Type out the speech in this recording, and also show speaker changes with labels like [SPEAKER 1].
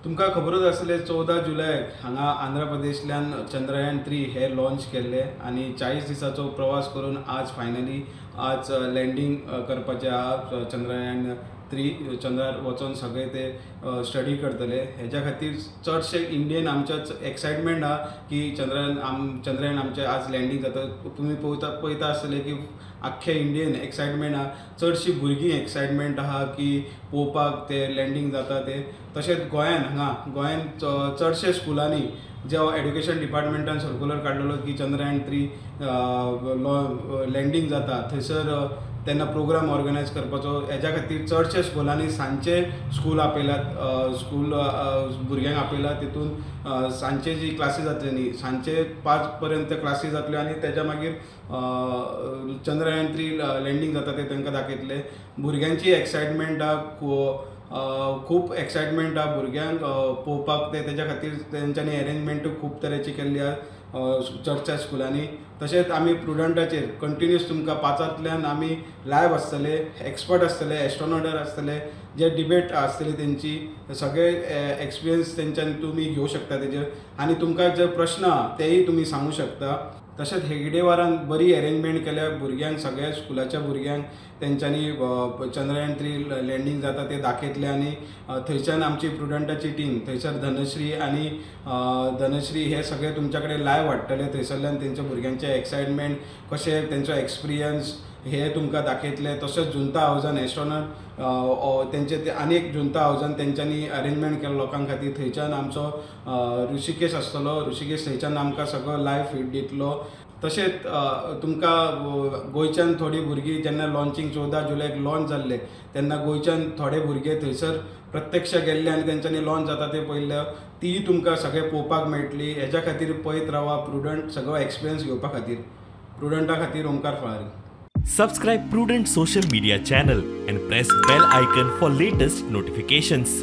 [SPEAKER 1] तुमकां खबरूच आसलें 14 जुलयाक हांगा आंध्र प्रदेशांतल्यान चंद्रयान 3 हे लॉन्च केल्ले आनी 40 दिसाचो प्रवास करून आज फायनली आज लँडींग करपाचें आहा. चंद्रयान 3 चंद्रार वचोन सगळे ते स्टडी करतले. हेज्या खातीर चडशे इंडियन आमच्या एक्सायटमेंट आहा की चंद्रयान आमचे आज लँडींग जाता. तुमी पळयता आसतले की आख्खे इंडियन एक्सायटमेंट आहा, चडशी भुरगीं एक्सायटमेंट आहा की पळोवपाक ते लँडींग जाता ते. तशेंच गोंयान हांगा गोंयान चडशे स्कुलांनी जो एड्युकेशन डिपार्टमेंटान सर्कुलर काडलेलो की चंद्रयान 3 लँडींग जाता थंयसर तेन्ना प्रोग्राम ऑर्गनायज करपाचो. हेज्या खातीर चडशे स्कुलांनी सांजचे स्कूल आपयल्यात, स्कूल भुरग्यांक आपयला. तितून सांजचे जी क्लासी जातली न्ही, सांजचे 5 पर्यंत क्लासी जातल्यो आनी तेज्या मागीर चंद्रयान 3 लँडींग जाता ते तांकां दाखयतले. भुरग्यांची एक्सायटमेंट आहा, खूब एक्सायटमेंट आहा भुरग्यांक पळोवपाक ते. तेज्या खातीर तेंच्यांनी एरेंजमेंटूय खूब तरेची केल्ली आहा चडशा स्कुलांनी. तशेंच आमी प्रुडंटाचेर कंटिन्यूस तुमकां 5 आमी लायव आसतले, एक्सपर्ट आसतले, एस्ट्रोनॉटर आसतले, जे डिबेट आसतली तेंची सगळे एक्सपिरियन्स तेंच्यान तुमी घेवं शकता तेजेर आनी तुमकां जे प्रश्न आहा तेय तुमी सांगू शकता. तशेंच हेगडेवारान बरी एरेंजमेंट केल्या भुरग्यांक, सगळ्या स्कुलाच्या भुरग्यांक तेंच्यांनी चंद्रयान 3 लँडींग जाता ते दाखयतले आनी थंयच्यान आमची प्रुडंटाची टीम थंयसर धनश्री आनी धनश्री हे सगळे तुमच्या कडेन लायव हाडटले. थंयसरल्यान तेंच्या भुरग्यांचे एक्सायटमेंट कशें, तेंचो एक्सपिरियन्स हे तुमकां दाखयतले. तशेंच जुंता हावजान एस्ट्रोनॉट तेंचे ते आनी एक जुंता हावजान तेंच्यांनी अरेंजमेंट केलो लोकां खातीर. थंयच्यान आमचो ऋषिकेश आसतलो, ऋषिकेश थंयच्यान आमकां सगळो लायव फीड दितलो. तशेंच तुमकां गोंयच्यान थोडीं भुरगीं जेन्ना लॉन्चींग 14 जुलयाक लॉन्च जाल्लें तेन्ना गोंयच्यान थोडे भुरगे थंयसर प्रत्यक्ष गेल्ले आनी तेंच्यांनी लॉन्च जाता ते पळयल्ले, तीय तुमकां सगळें पळोवपाक मेळटली. हेज्या खातीर पळयत रावा प्रुडंट सगळो एक्सपिरियन्स घेवपा खातीर. प्रुडंटा खातीर Omkar Falari.
[SPEAKER 2] Subscribe Prudent social media channel and press bell icon for latest notifications.